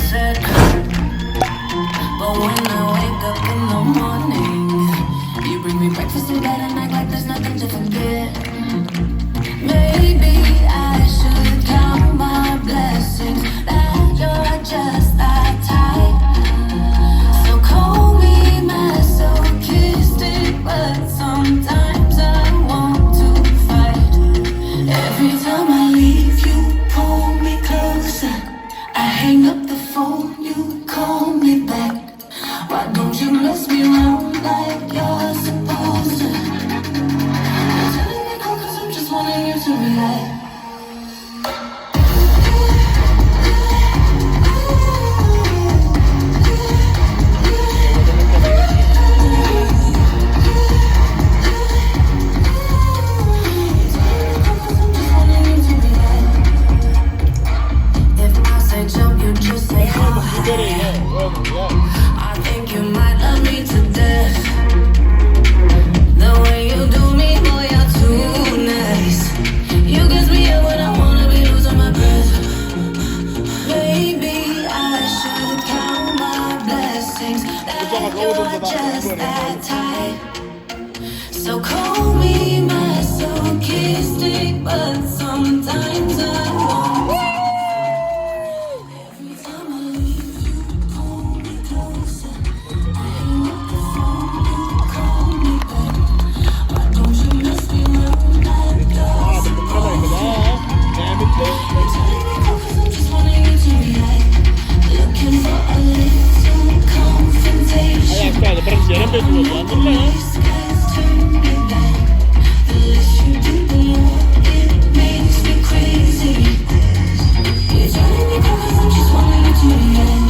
upset. But when I wake up in the morning, you bring me breakfast in bed and act like there's nothing to forget. Maybe I should count my blessings that you're just that type. So call me masochistic, but sometimes I want to fight. Every time I leave, you pull me closer. I hang up the phone, you call me back. Why don't you mess me around like you're supposed to? You're turning me cold 'cause I'm just wanting you to react. If I say jump, you just say how high. I think you might love me to death. The way you do me, boy, you're too nice. You gas me up when I wanna be losing my breath. Maybe I should count my blessings that you're just that type. So call me masochistic, but sometimes I want. Every time I leave, you pull me closer. I hang up the phone, you call me back. Why don't you mess me around like you're supposed to? You're turning me cold 'cause I'm just wanting you to react. Looking for a little confrontation. Nice guys turn me back. The less you do, the more it makes me crazy. You're turning me cold 'cause I'm just wanting you to react.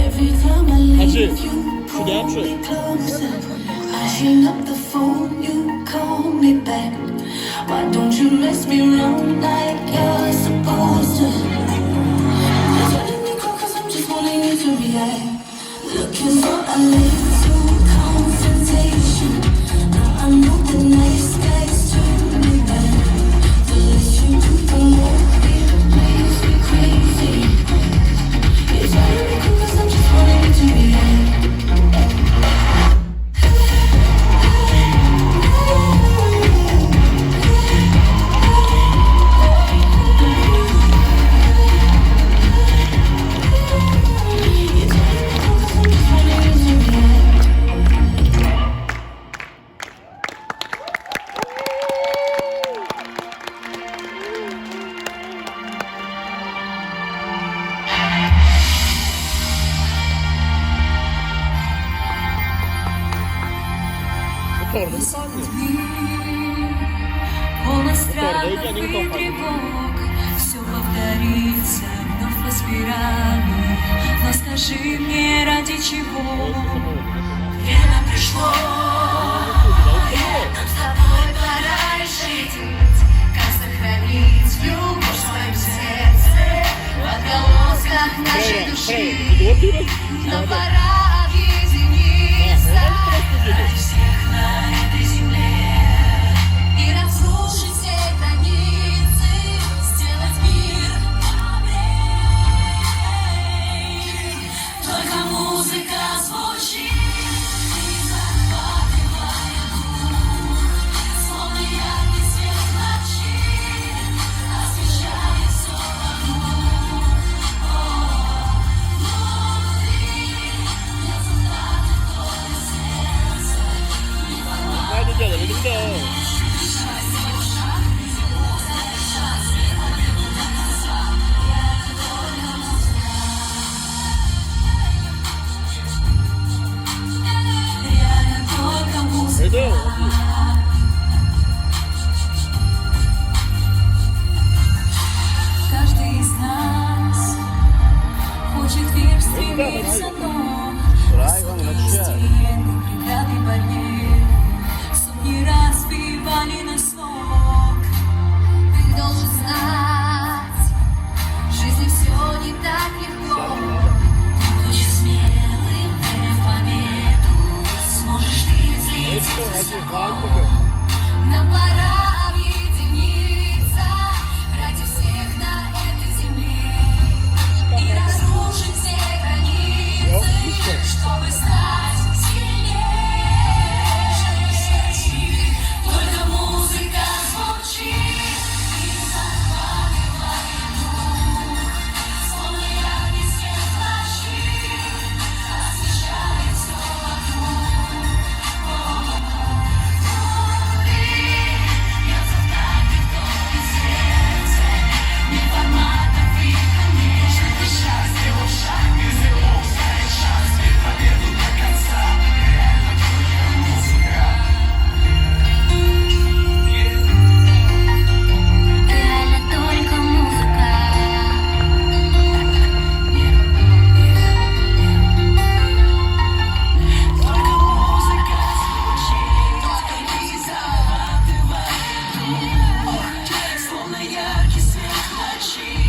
Every time I leave, you pull me closer. I hang up the phone, you call me back. Why don't you mess me around like you're supposed to? You're turning me cold 'cause I'm just wanting you to react. Looking for a little confrontation. Now I know the nice guys turn me back. The less you do, the more it makes me crazy. You're turning me cold 'cause I'm just wanting you to react. You're turning me cold 'cause I'm just wanting you to react. Полон страхов и тревог, Все повторится вновь по спирали. Но скажи мне, ради чего? Время пришло, нам с тобой пора решить, как сохранить любовь в своем сердце, в отголосках нашей души. Нам пора объединиться ради всех на этой земле и разрушить все границы, сделать мир добрее. Только музыка звучит и захватывает дух, словно яркий свет в ночи освещает все вокруг. О, внутри нет утраты доли сердца, не ночи.